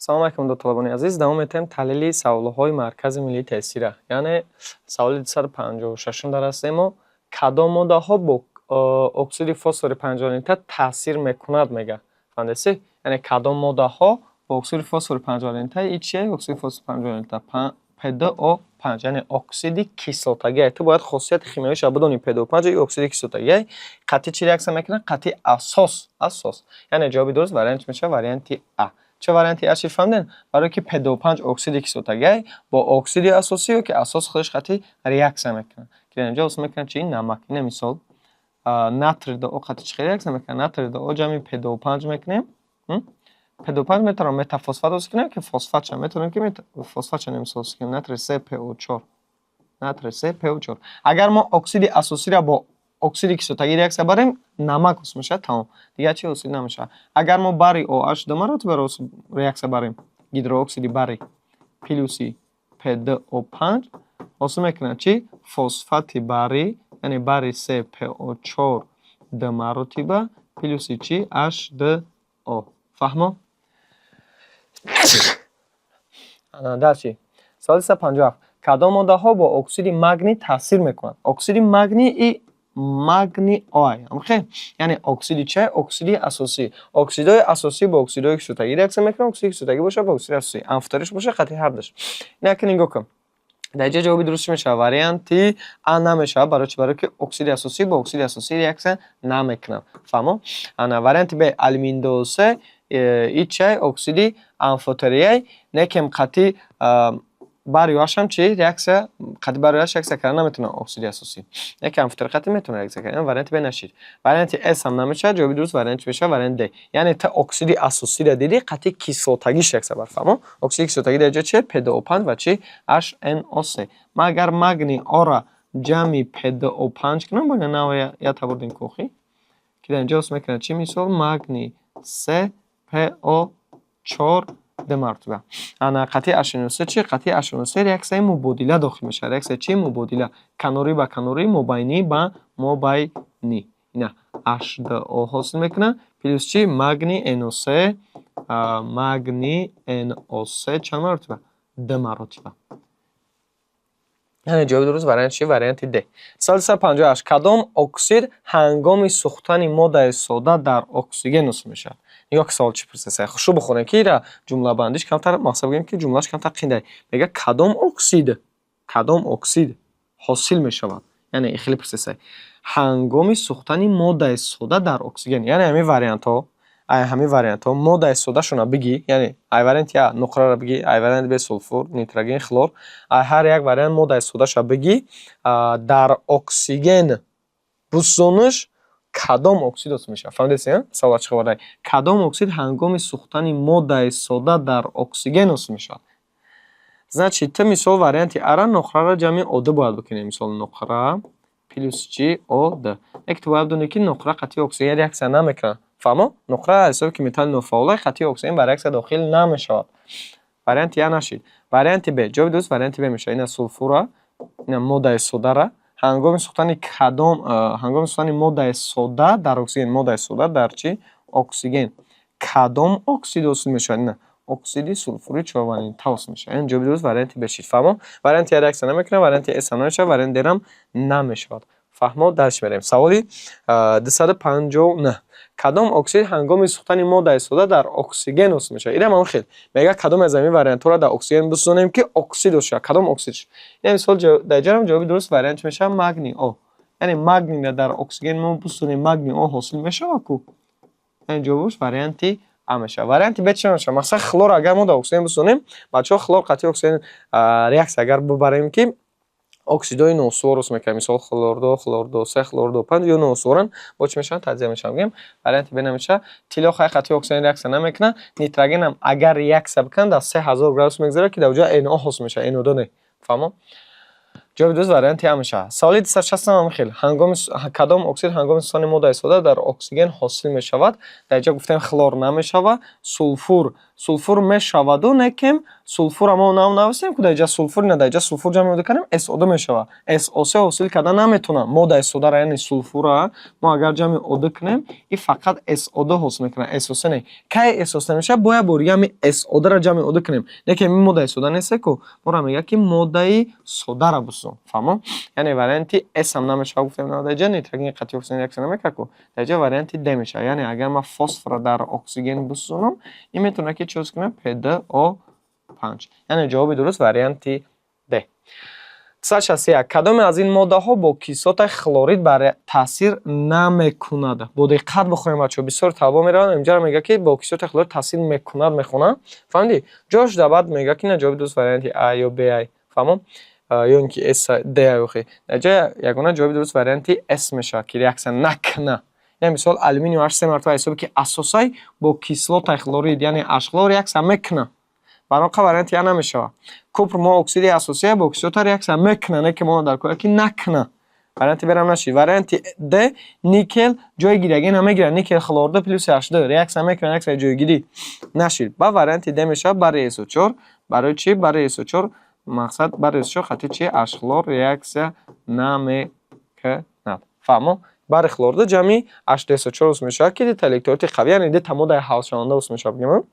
Салом алайкум, дӯстолабони азиз. Давом метаҳем таҳлили саволҳои Маркази миллии тестира. Яъне саволи 256-ум дар ҳастем мо. Кадом моддаҳо бо оксиди фосфори панҷвалента таъсир мекунад, мега. Фаҳмидед? Яъне кадом моддаҳо бо оксиди фосфори панҷвалента, и чие? Оксиди фосфори панҷвалента P2O5, яъне оксиди кислотагӣ. Ту бояд хосияти химиявиашро бидонӣ. P2O5 и оксиди кислотагӣ. Қатъи чӣ реаксия мекунад? Қатъи асос, асос. Яъне ҷавоби дуруст вариант чӣ мешавад? Варианти А. Чӣ варианти А чӣ фаҳмидем? Барое ки P2O5 оксиди кислотагӣ бо оксиди асосӣ ё ки асос худаш қатъи реаксия мекунад. Ки дар инҷо ҳосил мекунад чӣ? Намак. Ина мисол. Натрий 2О қатъи чӣ реаксия мекунад? Натрий 2О ҷамъи P2O5 мекунем. P2O5 метавонем метафосфат ҳосил кунем, ки фосфатша метавонем, ки фосфатша мисол ҳосил кунем. Натрий 3 PO4. Натрий 3 PO4. Агар мо оксиди асосиро бо оксиди кислотагӣ реаксия барем, намак ҳосил мешавад, тамом. Дигар чӣ ҳосил намешавад. Агар мо барий OH ду маротиба реаксия барем, гидрооксиди барий плюси P2O5 ҳосил мекунад чӣ? Фосфати барий, яъне барий 3 PO4 ду маротиба плюси чӣ? H2O. Фаҳмо? Дальше. Саволи 157. Кадом моддаҳо бо оксиди магний таъсир мекунанд? Оксиди магний и магний О. Окей? Яъне оксиди чӣ? Оксиди асосӣ. Оксидҳои асосӣ бо оксидҳои кислотагӣ реаксия мекунанд, оксиди кислотагӣ бошад бо оксиди асосӣ. Амфотериш бошад қатъи ҳардуш. Ина ки нигоҳ кун. Дар инҷа ҷавоби дуруст чӣ мешавад? Варианти А намешавад. Барои чӣ? Барое ки оксиди асосӣ бо оксиди асосӣ реаксия намекунад. Фаҳмо? Ана варианти Б, алюминий 2 О3, и чай? Оксиди амфотерияй, некем қатъи барий OH чӣ? Реаксия қатъи барий OH реаксия карда наметавонад оксиди асосӣ. Яке амфотери қатъи метавонад реаксия карда. Варианти Б нашид. Варианти С ҳам намешавад. Ҷавоби дуруст вариант чӣ мешавад? Вариант Д. Яъне ту оксиди асосиро дидӣ, қатъи кислотагиш реаксия бар. Фаҳмо? Оксиди кислотагӣ дар ҷо чие? P2O5 ва чӣ? HNO3. Ман агар магний Оро ҷамъи P2O5 кунам, бояд нав як табор кохӣ, ки дар инҷо ҳосил мекунад чӣ? Мисол, магний 3 PO4 ду маротиба. Ана қатъи HNO3 чӣ? Қатъи HNO3 реаксияи мубодила дохил мешавад. Реаксияи чӣ? Мубодила. Канорӣ ба канорӣ, мобайнӣ ба мобайнӣ. Ина H2O ҳосил мекунад плюс чӣ? Магний NO3, магний NO3 чанд маротиба? Ду маротиба. Яъне ҷавоби дуруст вариант чӣ? Варианти Д. Саволи 158. Кадом оксид ҳангоми сӯхтани моддаи сода дар оксиген ҳосил мешавад? Нигоҳ ки савол чӣ пурсида. Хушу бихонем, ки ира ҷумлабандиш камтар, мақсад бигӯем, ки ҷумлаш камтар қиндай. Мегӯяд, кадом оксид ҳосил мешавад? Яъне хеле пурсида. Ҳангоми сӯхтани моддаи сода дар оксиген. Яъне ҳамин вариантҳо моддаи содашонро бигӣ, яъне ай варианти А нуқраро бигӣ, ай варианти Б сулфур, нитроген, хлор, ай ҳар як вариант моддаи содаша бигӣ, дар оксиген бисӯзониш, кадом оксид ҳосил мешавад? Фаҳмидед, савол чӣ хабардай? Кадом оксид ҳангоми сӯхтани моддаи сода дар оксиген ҳосил мешавад? Значит, ту мисол варианти А-ра нуқраро ҷамъи О2 бояд бикунем. Мисол, нуқра плюс чӣ? О2. Яке ту бояд бидонӣ, ки нуқра қатъи оксиген реаксия намекунад. Фаҳмо? Нуқра аз ҳисоби ки металли нофаъолай, қатъи оксиген ба реаксия дохил намешавад. Варианти А нашид. Варианти Б. Ҷавоби дуруст варианти Б мешавад. Ина сулфура, ина моддаи содара ҳангоми сӯхтани моддаи сода дар оксиген, моддаи сода дар чӣ? Оксиген. Кадом оксид ҳосил мешавад? Ина оксиди сулфури чорвалента ҳосил мешавад. Яъне ҷавоби дуруст варианти Б шид. Фаҳмо? Варианти А реаксия намекунад, варианти С ҳам намешавад, варианти Д ҳам намешавад. Фаҳмо? Дальше мерем. Саволи 259. Кадом оксид ҳангоми сӯхтани моддаи сода дар оксиген ҳосил мешавад? Инам ҳамон хел. Мегӯяд, кадоме аз ҳамин вариантҳоро дар оксиген бисӯзонем, ки оксид ҳосил шавад. Кадом оксид? Яъне мисол, дар ҷарам ҷавоби дуруст вариант чӣ мешавад? Магний О. Яъне магнийро дар оксиген мо бисӯзонем, магний О ҳосил мешавад ку? Яъне ҷавобаш варианти А мешавад. Варианти Б чӣ мешавад? Масалан, хлор агар мо дар оксиген бисӯзонем, бачаҳо, хлор қатъи оксиген реаксия агар бибарем, ки оксидҳои носувор ҳосил мекунад. Мисол, хлор ду, хлор ду се, хлор ду панҷ ё носуворанд, бо чӣ мешаванд? Таҷзия мешаванд. Бигӯем, варианти Б намешавад. Тилло хай қатъи оксиген реаксия намекунад. Нитрогенам агар реаксия бикунад, дар 3000 градус мегузарад, ки дар ҷоя NO ҳосил мешавад, NO2 не. Фаҳмо? Ҷавоби дуруст варианти А мешавад. Саволи 260 ҳам хел. Ҳангоми кадом оксид ҳангоми сӯхтани моддаи сода дар оксиген ҳосил мешавад? Дар ҷо гуфтем, хлор намешавад, сулфур мешаваду, некем. Сулфура мо нав нависем, ку дар ҷа сулфур на, дар ҷа сулфур ҷамъи О2 кардем, SO2 мешавад. SO3 ҳосил карда наметавонам. Моддаи содара, яъне сулфура, мо агар ҷамъи О2 кунем, ин фақат SO2 ҳосил мекунад, SO3 не. Кай SO3 мешавад? Бояд бори ҳами SO2-ро ҷамъи О2 кунем. Лекин ин моддаи сода нест ку. Моро мегӯяд, ки моддаи содаро бисозем. Фаҳмо? Яъне варианти С ҳам намешавад, гуфтем, дар ҷа нитроген қатъи оксиген реаксия намекунад ку. Дар ҷа варианти Д мешавад. Яъне агар ман фосфорро дар оксиген бисӯзонам, ин метавонад ки чӣ ҳосил кунад? P2O5. Яъне ҷавоби дуруст варианти Д. 161. Кадоме аз ин моддаҳо бо кислотаи хлорид таъсир намекунад? Бо диққат бихонем, бачаҳо. Бисёр талабо мераванд, инҷаро мегӯяд, ки бо кислотаи хлорид таъсир мекунад, мехонанд. Фаҳмидӣ? Ҷош дар баъд мегӯяд, ки на, ҷавоби дуруст варианти А ё Б ай. Фаҳмо? Ё ин ки С, Д ай охи. Дар ҷоя ягона ҷавоби дуруст варианти С мешавад, ки реаксия накунад. Яъне мисол алюминий H се маротиба ҳисоби ки асосай бо кислотаи хлорид, яъне H реаксия мекунад. Барои варианти А намешавад. Купрум оксиди асосия бо кислота реаксия мекунад, не ки мо дар кора ки накунад. Варианти Б ҳам нашид. Варианти Д, никел ҷои гидроген намегирад. Никел хлорид плюс H2 реаксия мекунад, реаксияи ҷойгирӣ нашид. Ба варианти Д мешавад барои SO4. Барои чӣ? Барои SO4 мақсад барои SO4 хати чи H хлор реаксия намекунад. Фаҳмо? Бари хлорид ҷамъи H2SO4 ҳосил мешавад, ки дута электролити қавӣ, яъне дута моддаи ҳалшаванда ҳосил мешавад, бигем,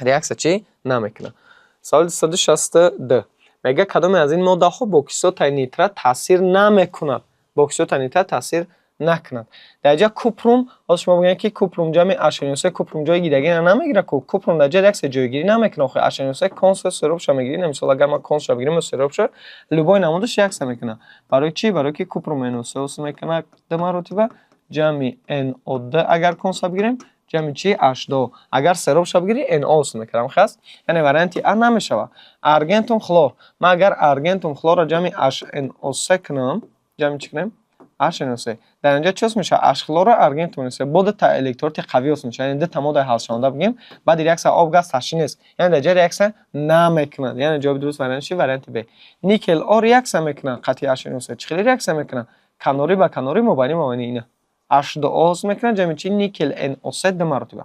реаксия чӣ намекунад. Саволи 262 мегӯяд, кадоме аз ин моддаҳо бо кислотаи нитрат таъсир намекунад? Бо кислотаи нитрат таъсир накунад. Дар ҷа купрум, ҳозир шумо мегӯянд, ки купрум ҷамъи HNO3, купрум ҷои гидрогенро намегирад ку. Купрум дар ҷа реаксия ҷойгирӣ намекунад. Охи HNO3 конс серобша мегирӣ. Мисол, агар ман консша бигирем ё серобша, любой намудаш реаксия мекунад. Барои чӣ? Барои ки купрум NO3 ҳосил мекунад ду маротиба ҷамъи NO2, агар конса бигирем, ҷамъи чи H2. Агар серобша бигирӣ, NO ҳосил мекунад. Ҳаст? Яъне варианти А намешавад. Аргентум хлор. Ман агар аргентум хлорро ҷамъи HNO3 кунам, ҷамъи чӣ кунем? HNO3. Дар инҷа чӣ ҳосил мешавад? H хлорро аргентум NO3. Бо дута электролити қавӣ ҳосил мешавад. Яъне дута моддаи ҳалшаванда бигем, баъди реаксия об, газ ташкил нест. Яъне дар ҷа реаксия намекунад. Яъне ҷавоби дуруст вариант чи? Варианти Б. Никел О реаксия мекунад қатъи HNO3. Чӣ хеле реаксия мекунад? Канорӣ ба канорӣ, мобайни мобайни ина. H2O ҳосил мекунад ҷамъи чи? Никел NO3 ду маротиба.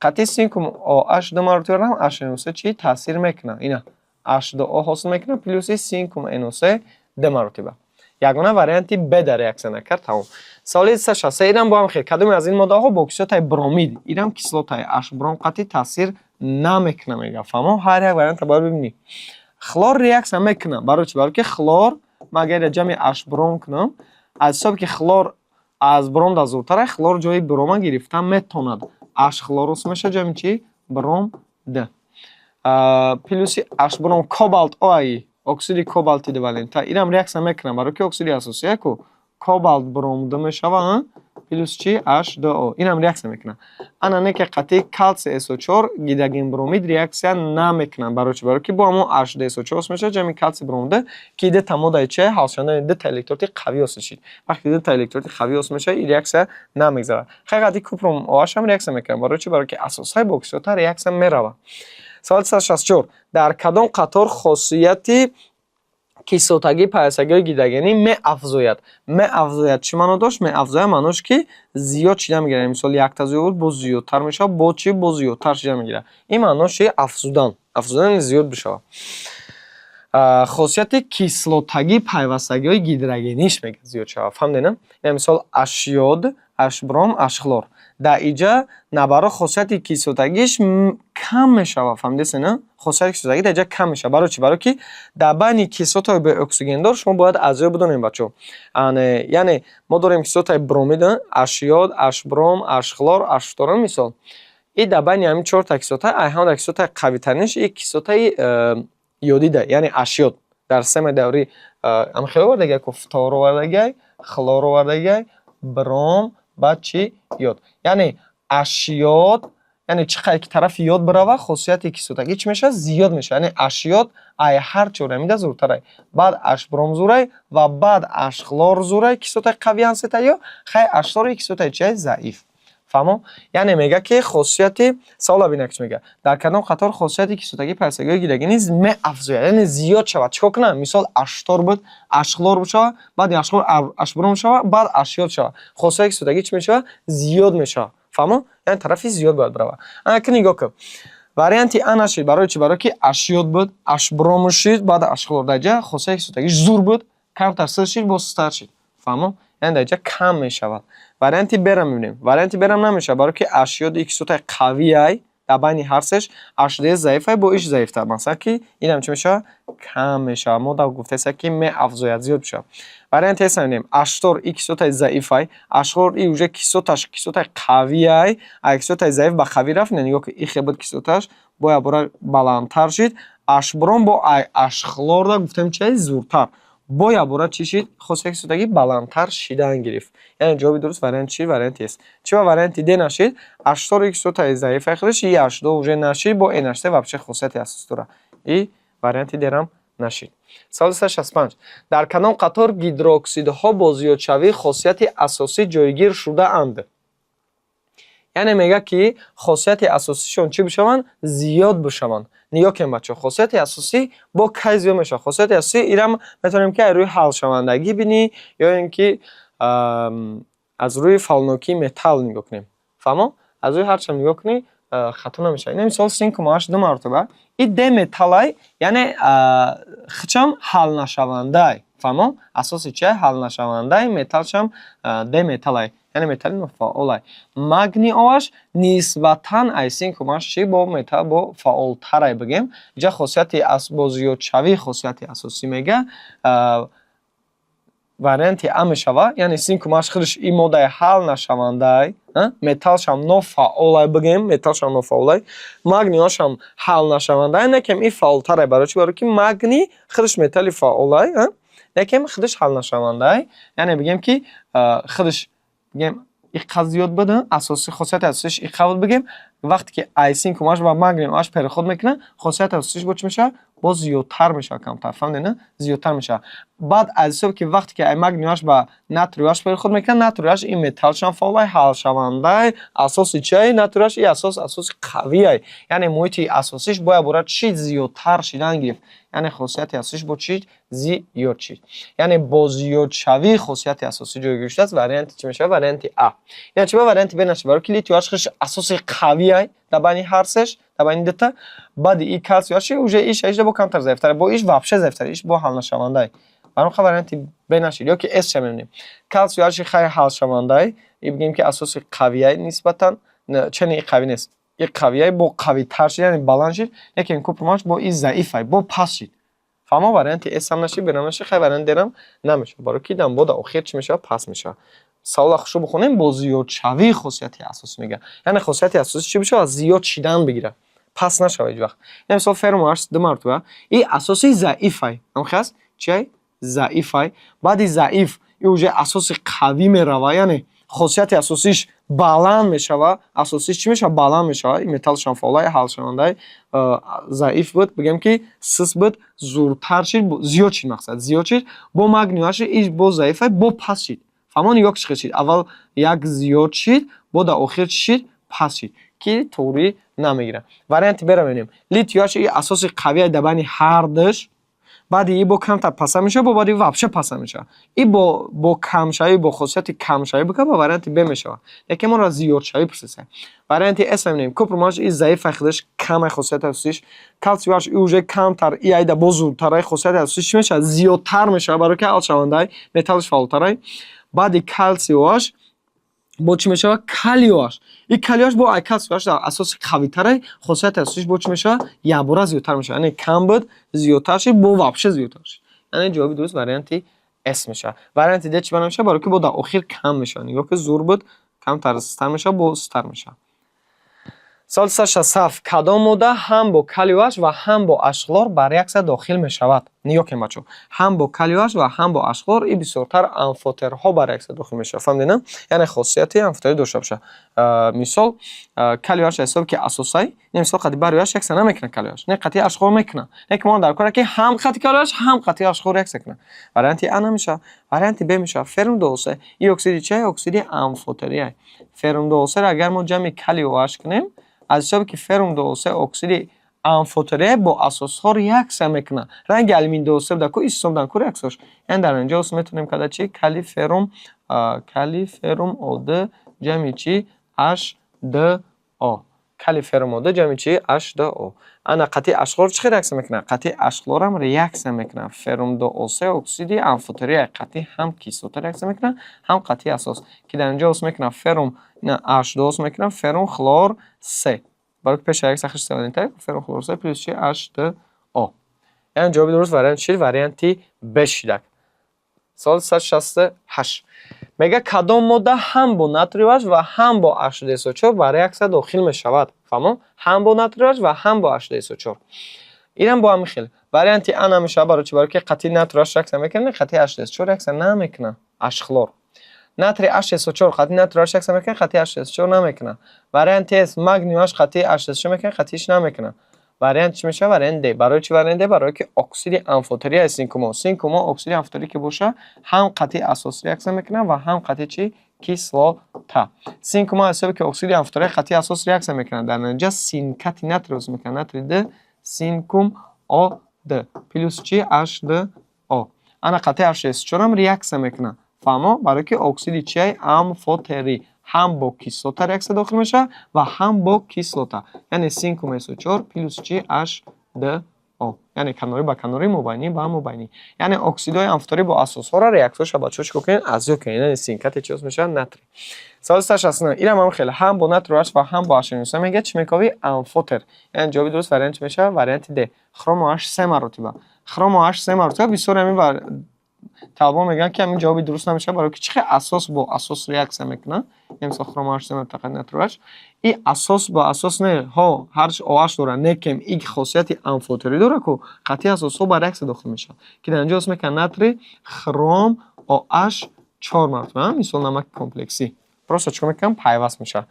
Қатъи синкум OH ду маротиба ҳам HNO3 чӣ таъсир мекунад? Ина H2O ҳосил мекунад плюси синкум NO3 ду маротиба. Ягона варианти Б дар реаксия накард, тамом. Саволи 363, инам бо ҳам хел. Кадоме аз ин моддаҳо бо кислотаи бромид, инам кислотаи H бром қатъи таъсир намекунад, мегӯяд. Фаҳмо? Ҳар як вариантро бояд бибинӣ. Хлор реаксия мекунад. Барои чӣ? Барои ки хлор, ман агар ҷамъи H бром кунам, аз ҳисоби ки хлор аз бром да зудтар, хлор ҷои брома гирифта метавонад. H хлор ҳосил мешавад ҷамъи чӣ? Бром д. Плюси H бром кобалт О, оксиди кобалти дивалента. Инам реаксия мекунад, барои ки оксиди асосия ку. Кобалт бром д мешавад плюс чӣ? H2O. Инам реаксия мекунад. Ана не ки қатъи калсий SO4 гидроген бромид реаксия намекунад. Барои чӣ? Барои ки бо ҳамон H2SO4 ҳосил мешавад ҷамъи калсий бром д, ки дута моддаи чи ҳалшаванда, дута электролити қавӣ ҳосил шид. Вақте дута электролити қавӣ ҳосил мешавад, ин реаксия намегзарад. Хай, қатъи купрум OH ҳам реаксия мекунад. Барои чӣ? Барои ки асосҳои бо кислота реаксия меравад. Саволи 164. Дар кадом қатор хосияти кислотагии пайвастагиҳои гидрогенӣ меафзояд? Меафзояд чӣ маъно дошт? Меафзояд маънош, ки зиёд шида мегирад. Мисол, якта зиёд буд, боз зиёдтар мешавад, бо чӣ? Боз зиёдтар шида мегирад. Ин маънош чи? Афзудан. Афзудан зиёд бишавад. Хосияти кислотагии пайвастагиҳои гидрогениш мегӯяд зиёд шавад. Фаҳмидед, на? Яъне мисол H йод, H бром, H хлор. Дар иҷа набаро хосияти кислотагиш кам мешавад. Фаҳмидед, на? Хосияти кислотагӣ дар иҷа кам мешавад. Барои чӣ? Барои ки дар байни кислотаҳои беоксигендор шумо бояд аз ёд бидонед, бачаҳо. Яъне мо дорем кислотаи бромид, H йод, H бром, H хлор, H фтор, мисол. И дар байни ҳамин чорта кислота, ҳамада кислотаи қавитаринаш и кислотаи йодида, яъне H йод. Дар системаи даврӣ ҳам хеле овардагиай ку: фтор овардагиай, хлор овардагиай, бром, баъд чӣ? Йод. Яъне H йод, яъне чӣ қадр ки тарафи йод бирава, хосияти кислотагӣ чӣ мешавад? Зиёд мешавад. Яъне H йод ай ҳар чорҳамида зуртарай. Баъд H бром зурай ва баъд H хлор зурай, кислотаи қавӣ ҳастетаё. Хай, H хлор кислотаи чиай? Заиф. Фаҳмо? Яъне мегӯяд, ки хосияти, савола бинак, чӣ мегӯяд: дар кадом қатор хосияти кислотагии пайвастагиҳои гидрогенӣ меафзояд, яъне зиёд шавад. Чӣ кор кунад? Мисол, H фтор буд, H хлор бишавад, баъд H хлор H бром шавад, баъд H йод шавад. Хосияти кислотагӣ чӣ мешавад? Зиёд мешавад. Фаҳмо? Яъне тарафи зиёд бояд биравад. Ана ки нигоҳ кун. Варианти А нашид. Барои чӣ? Барои ки H йод буд, H бром шид, баъд H хлор. Дар ҷа хосияти кислотагиш зур буд, камтар сир шид, боз сустар шид. Фаҳмо? Яъне дар ҷа кам мешавад. Варианти Б-ро мебинем. Варианти Б-рам намешавад, барои ки H йод и кислотаи қавиай, дар байни ҳар сеш H2 заифай, бо иш заифтар. Масалан, ки инам чӣ мешавад? Кам мешавад. Мо дар гуфтаеста, ки меафзояд, зиёд мешавад. Варианти С мебинем. H4 и кислотаи заифай, H4 и уже кислоташ кислотаи қавиай, а кислотаи заиф ба қавӣ рафт, нигоҳ ки ихе буд кислоташ, бо якбора баландтар шид. H бром бо H хлорда гуфтем чи зуртар. Бо якбора чӣ шид? Хосияти кислотагӣ баландтар шидан гирифт. Яъне ҷавоби дуруст вариант чи? Варианти С. Чӣ ба варианти Д нашид? H4 кислотаи заифай худаш, и H2 уже нашид, бо NH3 вообще хосияти асос дорад. И варианти Д-рам нашид. Саволи 165. Дар кадом қатор гидроксидҳо бо зиёдшавии хосияти асосӣ ҷойгир шудаанд? Яъне мегӯяд, ки хосияти асосишон чӣ бишаванд? Зиёд бишаванд. Нигоҳ кунед, бачаҳо, хосияти асосӣ бо кай зиёд мешавад? Хосияти асосӣ ирам метавонем, ки аз рӯи ҳалшавандагӣ бинӣ ё ин ки аз рӯи фаъолнокии металл нигоҳ кунем. Фаҳмо? Аз рӯи ҳарчам нигоҳ кунӣ, хато намешавад. Ина мисол, синкум H ду маротиба. И Д металлай, яъне хичам ҳалнашавандай. Фаҳмо? Асоси чи? Ҳалнашавандай, металлшам Д металлай. Яъне металли нофаъолай. Магний О Ш нисбатан ай синкум H чи бо металл бо фаъолтарай бигем. Инҷа хосияти бо зиёдшавии хосияти асосӣ мега, варианти А мешавад. Яъне синкум H худаш и моддаи ҳалнашавандай, металлшам нофаъолай бигем, металлшам нофаъолай, магний О Шам ҳалнашавандай, некем и фаъолтарай. Барои чӣ? Барои ки магний худаш металли фаъолай, некем худаш ҳалнашавандай. Яъне бигем, ки худаш бигем иққа зиёд буд, асоси хосияти асосиш иққа буд бигем, вақте ки ай синкум H ва магний H переход мекунад, хосияти асосиш бо чӣ мешавад? Боз зиёдтар мешавад камтар. Фаҳмидед, на? Зиёдтар мешавад. Баъд аз ҳисоби ки вақте ки ай магний H ба натрий H переход мекунад, натрий H ин металлшам фаъолай, ҳалшавандай, асоси чиай? Натрий H и асос асоси қавиай. Яъне муҳити асосиш бояд бора чӣ зиёдтар шидан гирифт. Яъне хосияти асосиш бо чӣ зиёд шид. Яъне бо зиёдшавии хосияти асосӣ ҷойгир шудааст. Варианти чӣ мешавад? Варианти А. Яъне чӣ ба варианти Б нашид? Барои ки литий H худаш асоси қавиай дар байни ҳар сеш, дар байни дута. Баъди и калсий H уже иш ишда бо камтар заифтар, бо иш вообще заифтар, иш бо ҳалнашавандай. Барои ҳамин варианти Б нашид. Ё ки С ша мебинем. Калсий H хай ҳалшавандай, и бигем, ки асоси қавиай нисбатан, чани и қавӣ нест. И қавиай бо қавитар шид, яъне баланд шид, лекин купрум H бо и заифай, бо паст шид. Фаҳмо? Варианти С ҳам нашид, Б нашид, хай вариант Д-рам намешавад. Барои ки дан бо дар охир чӣ мешавад? Паст мешавад. Савола хушрӯ бихонем, бо зиёдшавии хосияти асосӣ мегӯяд. Яъне хосияти асосӣ чӣ бишавад? Зиёд шидан бигирад. Паст нашавад ҳеҷ вақт. Ина мисол, феррум H ду маротиба. И асоси заифай. Ҳамхел аст? Чиай? Заифай. Баъди заиф и уже асоси қавӣ мерава, яъне хосияти асосиш баланд мешавад. Асосиш чӣ мешавад? Баланд мешавад. Ин металлшам фаъолай, ҳалшавандай, заиф буд, бигем, ки сис буд, зуртар шид, зиёд шид, мақсад зиёд шид. Бо магний H иш бо заифай, бо паст шид. Фаҳмо? Нигоҳ чӣ хел шид. Аввал як зиёд шид, бо дар охир чӣ шид? Паст шид. Ки туғрӣ намегирад. Варианти Б-ро мебинем. Литий H и асоси қавия дар байни ҳардуш. Баъди и бо камтар паса мешавад, бо баъди вообще паса мешавад. И бо камшавӣ, бо хосияти камшавӣ бикунад, ба варианти Б мешавад. Лекин моро зиёдшавӣ пурсидем. Варианти С мебинем. Купрум H и заифай худаш, камай хосияти асосиш. Калсий H и уже камтар, и айда боз зуртарай, хосияти асосиш чӣ мешавад? Зиёдтар мешавад, барои ки ҳалшавандай, металлаш фаъолтарай. Баъди калсий H бо чӣ мешавад? Калий H. И калий H бо ай калсий H дар асоси қавитарай, хосияти асосиш бо чӣ мешавад? Якбора зиёдтар мешавад. Яъне кам буд, зиёдтар шид, бо вообще зиёдтар шид. Яъне ҷавоби дуруст варианти С мешавад. Варианти Д чӣ ба намешавад? Барои ки бо дар охир кам мешавад. Нигоҳ ки зур буд, камтар сустар мешавад, бо сустар мешавад. Саволи 167. Кадом модда ҳам бо калий H ва ҳам бо H хлор ба реаксия дохил мешавад? Нигоҳ кунед, бачаҳо. Ҳам бо калий H ва ҳам бо H хлор и бисёртар амфотерҳо ба реаксия дохил мешавад. Фаҳмидед, на? Яъне хосияти амфотерӣ дошта бошад. Мисол, калий H ҳисоб ки асосай, ин мисол қати барий H реаксия намекунад калий H. Не, қати H хлор мекунад. Не ки мо дар кор ки ҳам қати калий H, ҳам қати H хлор реаксия кунад. Варианти А намешавад. Варианти Б мешавад. Феррум 2 О3. И оксиди чи? Оксиди амфотерӣ. Феррум 2 О3 агар мо ҷамъи калий OH кунем, аз ҳисоби ки феррум 2 О3 оксиди амфотерия бо асосҳо реаксия мекунад. Ранги алюминий 2 О3 дар ку истисом ку реаксияш. Яъне дар инҷо метавонем карда чи? Калий феррум, калий феррум О2 ҷамъи чи? H2O. Калий феррум О2 ҷамъи чи? H2O. Ана, қатъи H хлор чӣ реаксия мекунад? Қатъи H хлорам реаксия мекунад. Феррум 2 О3 оксиди амфотерия қатъи ҳам кислота реаксия мекунад, ҳам қатъи асос, ки дар инҷо ос мекунад феррум H2 ос мекунад, феррум хлор 3, барои пеш реаксия хеш феррум хлор 3 плюс чи? H2O. Яъне ҷавоби дуруст вариант чи? Варианти Б шидак. Саволи 168 мега: кадом модда ҳам бо натрий OH ва ҳам бо H2SO4 ба реаксия дохил мешавад? Фаҳмо? Ҳам бо натрий OH ва ҳам бо H2SO4. Инам бо ҳамин хел. Варианти А намешавад. Барои чи? Барои ки қатъи натрий OH реаксия мекунад, қатъи H2SO4 реаксия намекунад. H хлор, натрий HSO4 қатъи натрий OH реаксия мекунад, қатъи H2SO4 намекунад. Варианти С: магний OH қатъи H2SO4 мекунад, қатъиш намекунад. Вариант чӣ мешавад? Вариант Д. Барои чӣ вариант Д? Барои ки оксиди амфотерия синкумо. Синкумо оксиди амфотерӣ ки боша, ҳам қатъи асос реаксия мекунад ва ҳам қатъи чӣ? Кислота. Синкумо аз ҳисоби ки оксиди амфотерия қатъи асос реаксия мекунад, дар натиҷа синкати натрий ҳосил мекунад. Натрий д синкум О д плюс чи? H2O. Ана, қатъи H4 ам реаксия мекунад. Фаҳмо? Барои ки оксиди чиай? Амфотерӣ. Ҳам бо кислота реаксия дохил мешавад ва ҳам бо кислота. Яъне синкум SO4 плюс чи? H2O. Яъне канорӣ ба канорӣ, мобайнӣ ба мобайнӣ. Яъне оксидҳои амфотерӣ бо асосҳоро реаксияшро, бачаҳо, чӣ кор кунед? Аз ёд кунед. Яъне синкати чи ҳосил мешавад? Натрий. Саволи 169. Инам ҳам хеле ҳам бо натрий OH ва ҳам бо H3 мегӯяд, чӣ мекобӣ? Амфотер. Яъне ҷавоби дуруст вариант чӣ мешавад? Варианти Д. Хром OH се маротиба. Хром OH се маротиба. Бисёр ҳамин талабо мегӯянд, ки ҳамин ҷавоби дуруст намешавад, барои ки чӣ хел асос бо асос реаксия мекунад? Мисол, хром OH се маротиба натрий OH. И асос бо асос не, ҳо, ҳарч OH дорад, не кем и хосияти амфотерӣ дорад, ку қатъи асосҳо ба реаксия дохил мешавад, ки дар инҷо ҳосил мекунад натрий хром OH чор маротиба. Мисол, намаки комплексӣ просто чӣ кор мекунам? Пайваст мешавад.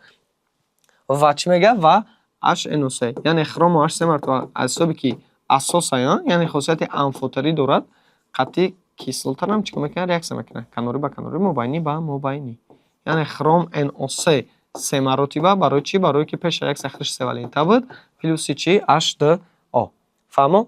Ва чӣ мегӯяд? Ва HNO3. Яъне хром OH се маротиба аз ҳисоби ки асоса, яъне хосияти амфотерӣ дорад, қатъи кислотарам чӣ кор мекунад? Реаксия мекунад. Канорӣ ба канорӣ, мобайнӣ ба мобайнӣ. Яъне хром NO3 се маротиба. Барои чӣ? Барои ки пеш реаксия худаш севалента буд. Плюси чӣ? H2O. Фаҳмо?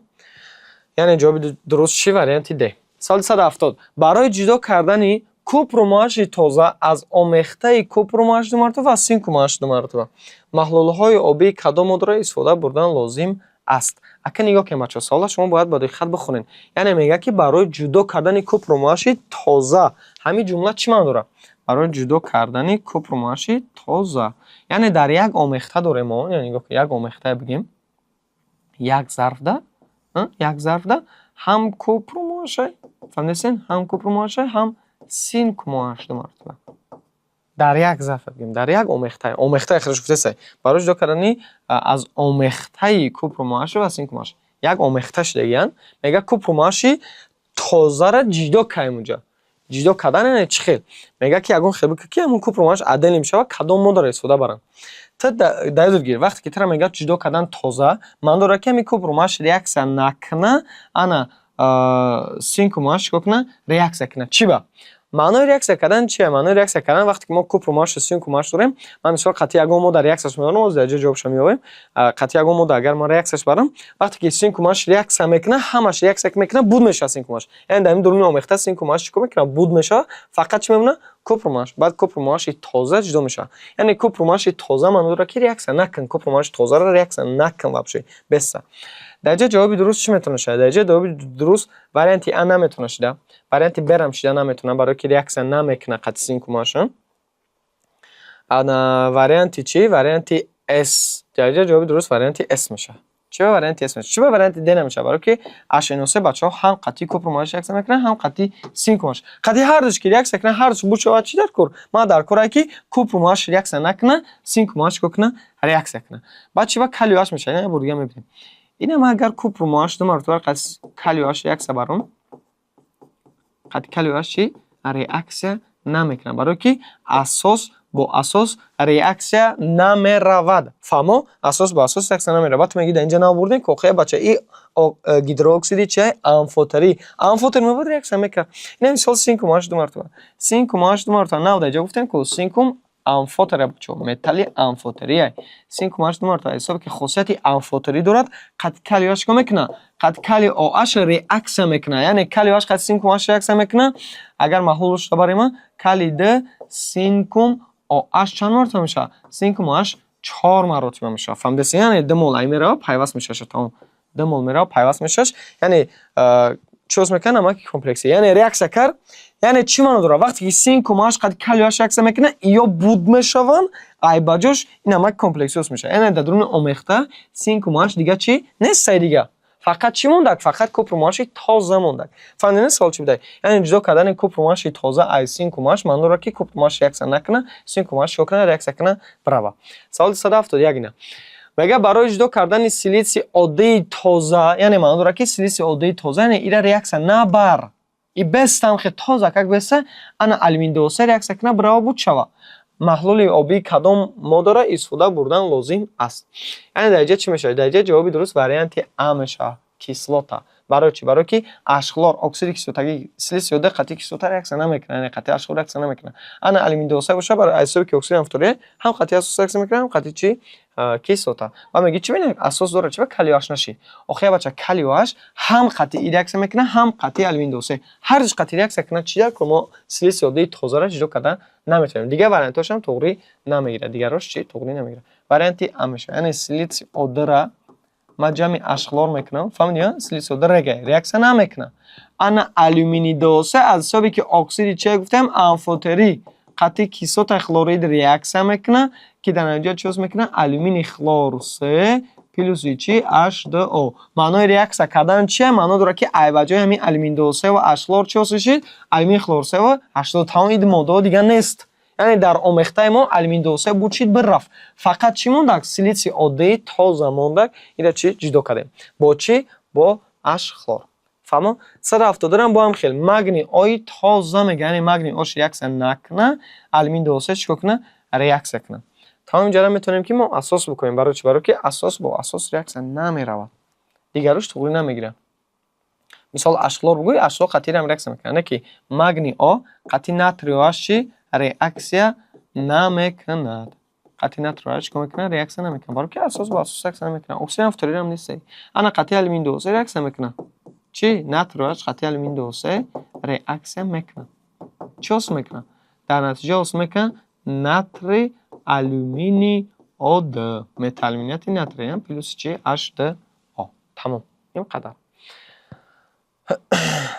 Яъне ҷавоби дуруст чӣ? Варианти Д. Саволи 170. Барои ҷудо кардани купрум OH тоза аз омехтаи купрум OH ду маротиба ва синкум OH ду маротиба маҳлулҳои обии кадом моддаро истифода бурдан лозим аст? Ака, нигоҳ кунед, бачаҳо, савола шумо бояд бо диққат бихонед. Яъне мегӯяд, ки барои ҷудо кардани купрум OH тоза. Ҳамин ҷумла чӣ маъно дорад? Барои ҷудо кардани купрум OH тоза, яъне дар як омехта дорем мо. Нигоҳ кунед, як омехтае бигем, як зарфда ҳам купрум OH, фаҳмидастед, ҳам купрум OH, ҳам синкум OH ду маротиба дар як зарф бигем, дар як омехта. Омехтаи худаш гуфтеса, барои ҷудо кардани аз омехтаи купрум OH ва синкум OH, як омехта шудагиянд. Мега, купрум OH тозара ҷудо кардем. Унҷа ҷудо кардан яъне чӣ хел? Мега, ки ягон хел бикун, ки ҳамун купрум OH отдельно мешавад. Кадом моддаро истифода баранд? Ту дар ёдат гир, вақте ки тура мегӯяд ҷудо кардан тоза, маъно дорад, ки ҳамин купрум OH реаксия накуна, ана синкум OH чикор куна? Реаксия кунад. Чӣ ба маънои реаксия кардан чия? Маънои реаксия кардан, вақте ки мо купрум OH, синкум OH дорем, ман мисол қатъи ягон модда реаксияш мебарам, ҳозир дар ҷо ҷавобашро меёбем. Қатъи ягон модда агар ман реаксияш барам, вақте ки синкум OH реаксия мекунад, ҳамаш реаксия мекунад, буд мешавад синкум OH. Яъне дар ин дуруни омехта синкум OH чӣ кор мекунад? Буд мешавад. Фақат чӣ мемонад? Купрум OH. Баъд купрум OH тоза ҷудо мешавад. Яъне купрум OH тоза маъно дорад, ки реаксия накун, купрум OH тозаро реаксия накун вообще беста. Дар ҷо ҷавоби дуруст чӣ метавонад шавад? Дар ҷо ҷавоби дуруст варианти А наметавонад шуда, варианти Б-рам шида наметавонад, барое ки реаксия намекунад қатъи синкум OH. Ана, варианти чӣ? Варианти С. Дар ҷо ҷавоби дуруст варианти С мешавад. Чӣ ба варианти С мешавад? Чӣ ба варианти Д намешавад? Барое ки HNO3, бачаҳо, ҳам қатъи купрум OH реаксия мекунад, ҳам қатъи синкум OH. Қатъи ҳардуш ки реаксия кунад, ҳардуш буд шавад, чӣ дар кор? Ман дар коре, ки купрум OH реаксия накунад, синкум OH чӣ кор кунад? Реаксия кунад. Баъд чӣ ба калий OH мешавад? Як бор дига мебинем. Инам агар купрум OH ду маротиба қатъи калий OH реаксия баром, қатъи калий OH чӣ реаксия намекунад? Барое ки асос бо асос реаксия намеравад. Фаҳмо? Асос бо асос реаксия намеравад. Баъд ту мегӯӣ, дар инҷа наовурдем ки охе, бача, и гидрооксиди чи? Амфотерӣ. Амфотер мебуд, реаксия мекард. Ина мисол, синкум OH ду маротиба, синкум OH ду маротиба. Нав дар инҷа гуфтем, ку синкум амфотер, бачаҳо, металли амфотерия. Синкум OH ду маротиба ҳисобе ки хосияти амфотерӣ дорад, қатъи калий OH чикор мекунад? Қатъи калий OH реаксия мекунад. Яъне калий OH қатъи синкум OH реаксия мекунад. Агар маҳлул шуда барем, калий д синкум OH чанд маротиба мешавад? Синкум OH Чор маротиба мешавад. Фаҳмидеси? Яъне 2 мол ай мерава, пайваст мешавад, тамом. 2 мол мерава, пайваст мешавад. Яъне чӣ ҳосил мекунад? Намаки комплексӣ. Яъне реаксия кард. Яъне чӣ маъно дорад? Вақте ки синкум аш қади калий аш реаксия мекунад, ё буд мешаванд, ай ба ҷош ин намаки комплексӣ ҳосил мешавад. Яъне дар дуруни омехта синкум аш дига чӣ нест, сай дига. Фақат чӣ мондак? Фақат купрум аши тоза мондак. Фаҳмидед, савол чӣ будай? Яъне ҷудо кардани купрум аши тоза аз синкум аш маъно дорад, ки купрум аш реаксия накунад, синкум аш чико кунад? Реаксия кунад, бирава. Саволи 171 ина. Мега, барои ҷудо кардани силитсии оддии тоза, яъне маъно дорад, ки силитсии оддии тоза, яъне ира реаксия набар. И бестам хе тоза как беста, ана алюминий дуосе реаксия кунад, бирава, буд шава. Маҳлули обии кадом моддаро истифода бурдан лозим аст? Яъне дар инҷа чӣ мешавад? Дар инҷа ҷавоби дуруст варианти А мешавад, кислота. Барои чӣ? Барои ки ашхлор, оксиди кислотагӣ, силитсии оддӣ қатъи кислота реаксия намекунад, яъне қатъи ашхлор реаксия намекунад. Ана алюминий дуосе бошад, барои аз ҳисоби ки оксиди амфотерия ҳам қатъи асос реаксия мекунад, ҳам қатъи чӣ? Кислота. Ва мегӯӣ, чӣ бинед, асос дорад, чӣ ба калий аш нашид? Охи, бача, калий аш ҳам қатъи и реаксия мекунад, ҳам қатъи алюминий дуосе. Ҳар душ қатъи реаксия кунад, чӣ дар мо силитсии оддии тозаро ҷудо кардан наметавонем. Дигар вариантҳошам туғрӣ намегирад. Дигарош чӣ? Туғрӣ намегирад. Варианти А мешавад. Яъне силитсии оддира ман ҷамъи ашхлор мекунам, фаҳмидӣ? Силитсии одда реаксия намекунад. Ана алюминий дуосе аз ҳисоби ки оксиди чия гуфтем, амфотерӣ, қатъи кислотаи хлорид реаксия мекунад, ки дар натиҷа чӣ ҳосил мекунад? Алюминий хлор се плюси чӣ? H2O. Маънои реаксия кардан чия? Маъно дорад, ки ай ба ҷои ҳамин алюминий дуосе ва ашхлор чӣ ҳосил шид? Алюминий хлор се ва H2O. Тамом, ин моддаҳо дигар нест. Яъне дар омехтаи мо алюминий дуосе буд шид, бирафт. Фақат чӣ мондак? Силитсии оддии тоза мондак. Ира чӣ ҷудо кардем? Бо чӣ? Бо ашхлор. Фаҳмо? 170-ам бо ҳам хел магний ои тоза мега, яъне магний ош реаксия накуна, алюминий дуосе чӣ кор кунад? Реаксия кунад. Тамоми ҷара метавонем, ки мо асос бикунем. Барои чӣ? Барои ки асос бо асос реаксия намеравад. Дигарош туғрӣ намегирад. Мисол, ашхлор бигӯй, ашхлор қатъи ам реаксия мекунад, не ки магний О қатъи натрий OH чӣ реаксия намекунад. Қатъи натрий OH чӣ кор мекунад? Реаксия намекунад. Барои ки асос бо асос реаксия намекунад. Оксиди амфотериам нест. Ана қатъи алюминий дуосе реаксия мекунад. Чӣ? Натрий OH қатъи алюминий дуосе реаксия мекунад. Чӣ ҳосил мекунад? Дар натиҷа ҳосил мекунад натрий алюминий О2, метаалюминияти натрий плюс чӣ? H2O. Тамом. Ин қадар.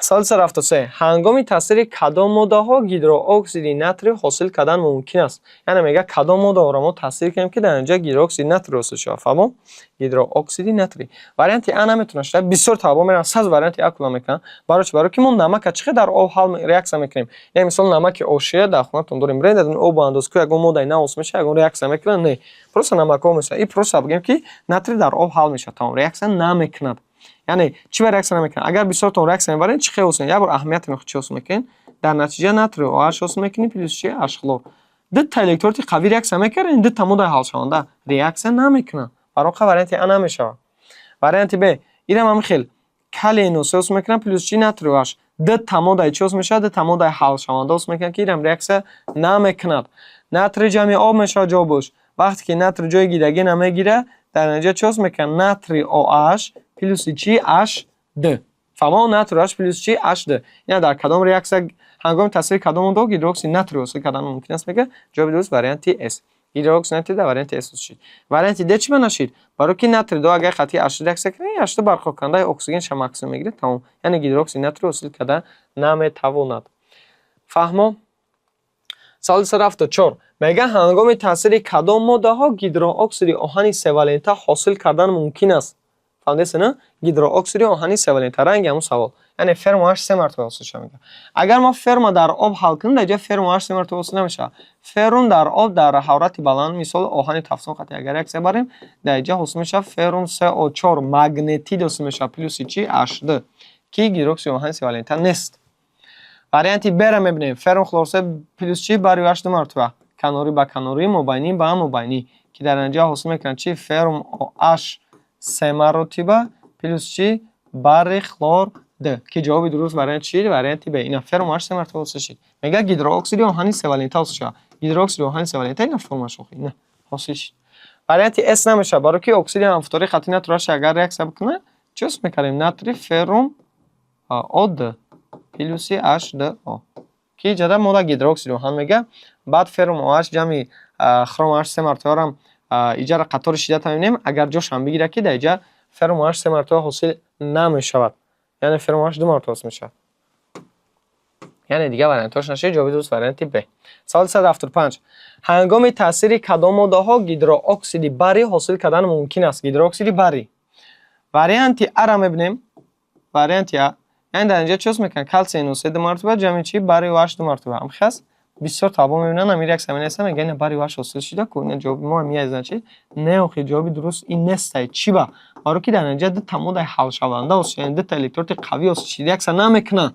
Саволи 173. Ҳангоми таъсири кадом моддаҳо гидрооксиди натрий ҳосил кардан мумкин аст? Яъне мега, кадом моддаҳоро мо таъсир кунем, ки дар инҷа гидрооксиди натрий ҳосил шавад? Фаҳмо? Гидрооксиди натрий. Варианти А наметавонад шуда. Бисёр талабо мераванд, саз варианти А кӯла мекунанд. Барои чӣ? Барои ки мо намака чӣ хел дар об ҳал реаксия мекунем? Яъне мисол, намаки ошия дар хонатон дорем. Биред, дар об андоз ку, ягон моддаи нав ҳосил мешавад, ягон реаксия мекунад? Не. Просто намакҳо мешавад. И просто бигем, ки натрий дар об ҳал мешавад. Тамом, реаксия намекунад. Яъне чӣ ба реаксия намекунад? Агар бисёртон реаксия мебаред, чӣ хел ҳосил? Як бор аҳамияти чӣ ҳосил мекунед? Дар натиҷа натрий OH ҳосил мекунӣ плюс чӣ? H хлор. Дута электролити қавӣ реаксия мекард, дута моддаи ҳалшаванда реаксия намекунад. Барои варианти А намешавад. Варианти Б, инам ҳамин хел, калий NO3 ҳосил мекунад плюс чӣ? Натрий OH. Дута моддаи чӣ ҳосил мешавад? Дута моддаи ҳалшаванда ҳосил мекунад, ки инам реаксия намекунад. Натрий ҷамъи об мешавад ҷавобаш. Вақте ки натрий ҷои гидрогена мегирад, дар натиҷа чӣ ҳосил мекунад? Натрий OH плюси чӣ? H2. Фаҳмо? Натрий OH плюс чӣ? H2. Ина дар кадом реаксия, ҳангоми таъсири кадом моддаҳо гидрооксиди натрий ҳосил кардан мумкин аст, мега, ҷавоби дуруст варианти С. Гидрооксиди натрий дар варианти С ҳосил шуд. Варианти Д чӣ ба нашид? Барои ки натрий ду агар қатъи H реаксия кунад, H2 барқароркунандаи оксигенша максимум мегирад, тамом. Яъне гидрооксиди натрий ҳосил карда наметавонад. Фаҳмо? Саволи 174. Мега, ҳангоми таъсири кадом моддаҳо гидрооксиди оҳани севалента ҳосил кардан мумкин аст? Фаҳмидест, на? Гидрооксиди оҳани севалента. Ранги ҳамун савол. Яъне феррум OH се мартаба ҳосил шава, мега. Агар мо феррума дар об ҳал кунем, дар ҷои феррум OH се мартаба ҳосил намешавад. Феррум дар об дар ҳарорати баланд, мисол, оҳани тафсон қатъи агар реаксия барем, дар ҷа ҳосил мешавад феррум CO4, магнетит ҳосил мешавад плюси чӣ? H2, ки гидрооксиди оҳани севалента нест. Варианти Б-ро мебинем. Феррум хлор се плюс чӣ? Барий OH ду мартаба. Канорӣ ба канорӣ, мобайнӣ ба мобайнӣ, ки дар натиҷа ҳосил мекунад чӣ? Феррум OH се маротиба плюс чӣ? Барий хлор д, ки ҷавоби дуруст вариант чӣ? Варианти Б. Ина феррум OH се мартаба ҳосил шид. Мега, гидрооксиди оҳани севалента ҳосил шавад. Гидрооксиди оҳани севалента, ина формулаш охи, ина ҳосил шид. Варианти С намешавад, барои ки оксиди амфотерӣ қатъи натрий OH агар реаксия бикунад, чӣ ҳосил мекардем? Натрий феррум О2 плюси H2O, ки ҷада мода гидрооксиди оҳан мега. Баъд феррум OH ҷамъи хром OH се мартабарам Иҷара қатори шиддат мебинем, агар ҷошам бигирад, ки дар иҷа феррум OH се маротиба ҳосил намешавад. Яъне феррум OH ду маротиба ҳосил мешавад. Яъне дигар вариантҳош нашид, ҷавоби дуруст варианти Б. Саволи 175. Ҳангоми таъсири кадом моддаҳо гидрооксиди барий ҳосил кардан мумкин аст? Гидрооксиди барий. Варианти А-ро мебинем. Варианти А. Яъне дар инҷа чӣ ҳосил мекунад? Калсий NO3 ду маротиба, ҷамъи чӣ? Барий OH ду маротиба. Ҳамхел аст? Бисёр талабо мебинанд, ҳамин реаксия менависанд, мегӯянд, ина барий OH ҳосил шуда, ку ина ҷавоби мо ҳам ия, значит. Не, охи, ҷавоби дуруст ин нестай. Чӣ ба? Баро ки дар инҷа дута моддаи ҳалшаванда ҳосил, яъне дута электролити қавӣ ҳосил шид, реаксия намекунад.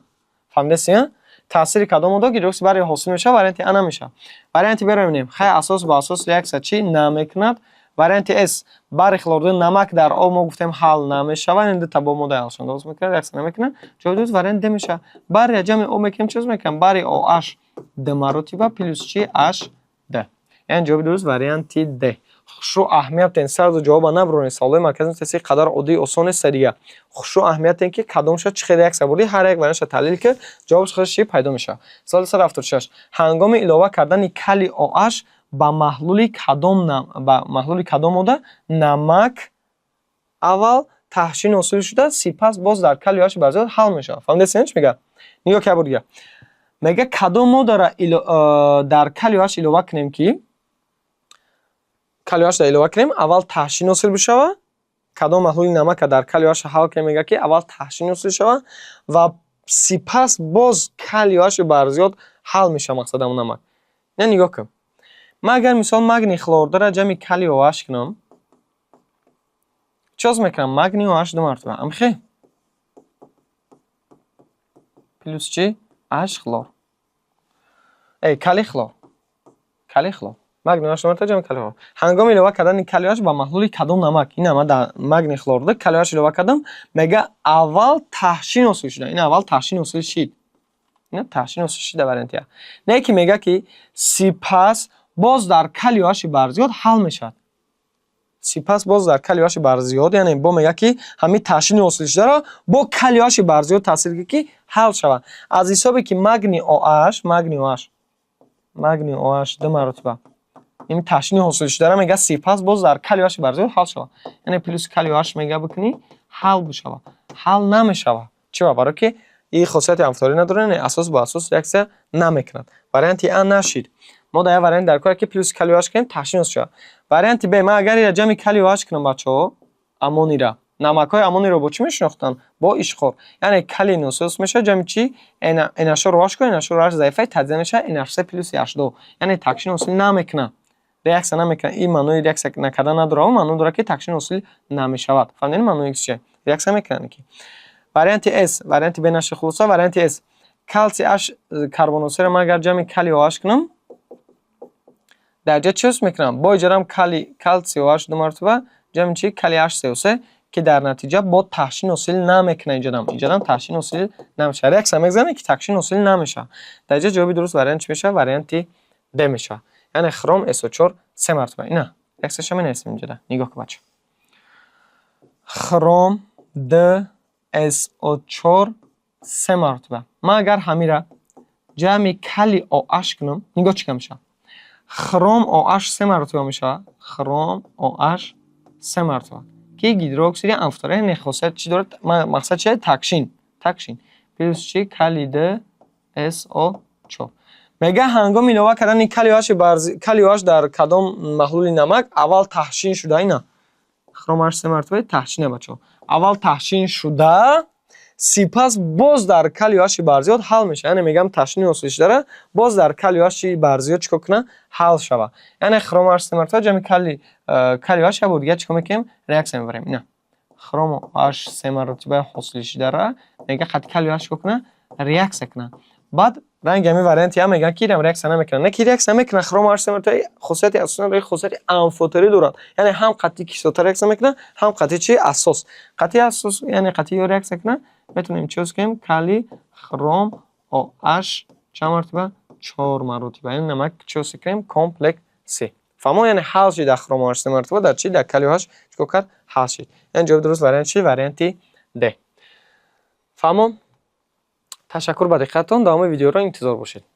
Фаҳмидеси, а? Таъсири кадом модда гидрооксиди барий ҳосил мешавад? Варианти А намешавад. Варианти Б-ро мебинем. Хай, асос ба асос реаксия чӣ? Намекунад. Варианти С, барий хлориди намак дар об мо гуфтем ҳал намешавад, яъне дута бо моддаи ҳалшаванда ҳосил мекунад, реаксия намекунад. Ҷавоби дуруст вариант Д мешавад. Бария ҷамъи об мекунем, чӣ ҳосил мекунем? Барий OH ду маротиба плюс чӣ? H2. Яъне ҷавоби дуруст варианти Д. Хушрӯ аҳамият ден, сразу ҷавоба набуронед. Саволҳои маркази тест қадар оддии осон нест дига. Хушрӯ аҳамият ден, ки кадомша чӣ хел реаксия бурдӣ, ҳар як вариантша таҳлил ки ҷавобаш худаш чӣ пайдо мешавад. Саволи 176. Ҳангоми илова кардани калий OH ба маҳлули кадом модда намак аввал таҳшин ҳосил шуда, сипас боз дар калий OH барзиёд ҳал мешавад? Фаҳмидед, чӣ мегӯяд? Нигоҳ кар, дига. Мегӯяд, кадом моддаро дар калий OH илова кунем, ки калий OH илова кунем, аввал таҳшин ҳосил бишавад? Кадом маҳлули намака дар калий OH ҳал кунем, мегӯяд, ки аввал таҳшин ҳосил шавад ва сипас боз калий OH барзиёд ҳал мешавад, мақсад ҳамон намак. Не, нигоҳ кун. Ман агар мисол магний хлордора ҷамъи калий OH кунам, чӣ ҳосил мекунам? Магний OH ду маротиба. Амхе? Плюс чӣ? H хлор. Эй, калий хлор. Калий хлор. Магний OH ду маротиба ҷамъи калий хлор. Ҳангоми илова кардани калий OH ба маҳлули кадом намак? Ина ман дар магний хлорда калий OH илова кардам, мега аввал таҳшин ҳосил шуда. Ин аввал таҳшин ҳосил шид. Ина таҳшин ҳосил шуда, варианти А. Не ки мега, ки сипас боз дар калий OH барзиёд ҳал мешавад. Сипас боз дар калий OH барзиёд, яъне бо мега, ки ҳамин таҳшини ҳосилшударо бо калий OH барзиёд таъсир кунад, ки ҳал шавад. Аз ҳисобе ки магний OH ду маротиба ин таҳшини ҳосилшударо мега сипас боз дар калий OH барзиёд ҳал шавад. Яъне плюс калий OH мега бикунӣ, ҳал бишавад. Ҳал намешавад. Чӣ ба? Барое ки ин хосияти амфотерӣ надорад, яъне асос бо асос реаксия намекунад. Варианти А нашид. Мо дар як вариант дар кор, ки плюс калий OH кунем, таҳшин ҳосил шавад. Варианти Б, ман агар ира ҷамъи калий OH кунам, бачаҳо, аммонийра. Намакҳои аммонийро бо чӣ мешинохтанд? Бо ишқор. Яъне калий NO3 ҳосил мешавад, ҷамъи чӣ? NH4 OH кун, NH4 OH заифаи таҷзия мешавад, NH3 плюс H2. Яъне таҳшин ҳосил намекунад. Реаксия намекунад. Ин маънои реаксия накардан надорад, маъно дорад, ки таҳшин ҳосил намешавад. Фаҳмидед маънои чие? Реаксия мекунад ки. Варианти С, варианти Б нашид, хулоса, варианти С. Калсий H карбон О3-ро ман агар ҷамъи калий OH кунам, дар ҷа чӣ ҳосил мекунам? Бо иҷарам калий калсий OH ду маротиба ҷамъи чӣ? Калий H3O3, ки дар натиҷа бо таҳшин ҳосил намекунад. Иҷадам таҳшин ҳосил намешавад. Реаксия мегзанад, ки таҳшин ҳосил намешавад. Дар ҷа ҷавоби дуруст вариант чӣ мешавад? Варианти Д мешавад. Яъне хром SO4 се маротиба. Ина реаксияша менависем инҷода. Нигоҳ кун, бача. Хром Д SO4 се маротиба. Ман агар ҳамира ҷамъи калий OH кунам, нигоҳ, чӣ кам мешавад? Хром OH се маротиба мешавад. Хром OH се маротиба. Ки гидрооксиди амфотерӣ, яъне хосият чӣ дорад? Мақсад чист? Такшин. Такшин. Плюс чӣ? Калий Д SO4. Мега, ҳангоми илова кардани калий OH дар кадом маҳлули намак аввал таҳшин шуда, ина. Хром H се маротиба таҳшина, бачаҳо. Аввал таҳшин шуда, сипас боз дар калий OH барзиёд ҳал мешавад. Яъне мегам, таҳшини ҳосилшудара боз дар калий OH барзиёд чӣ кор кунад? Ҳал шавад. Яъне хром H се маротиба ҷамъи калий OH як бор дига чӣ кор мекунем? Реаксия мебарем. Ина. Хром H се маротиба ҳосилшудара мега қати калий OH чӣ кор кунад? Реаксия кунад. Баъд ранги ҳамин варианти А мегӯянд, ки инам реаксия намекунад. Не ки реаксия мекунад, хром H се маротиба хосияти асосӣ надорад, хосияти амфотерӣ дорад. Яъне ҳам қатъи кислота реаксия мекунад, ҳам қатъи чӣ? Асос. Қатъи асос, яъне қатъи ё реаксия кунад, метавонем чӣ ҳосил кунем? Калий хром OH чанд маротиба? Чор маротиба. Яъне намак чӣ ҳосил кунем? Комплекси. Фаҳмо? Яъне ҳал шид дар хром OH се маротиба, дар чӣ? Дар калий OH чӣ кор кард? Ҳал шид. Яъне ҷавоби дуруст вариант чӣ? Варианти Д. Фаҳмо? Ташаккур ба диққататон. Давоми видеоро интизор бошед.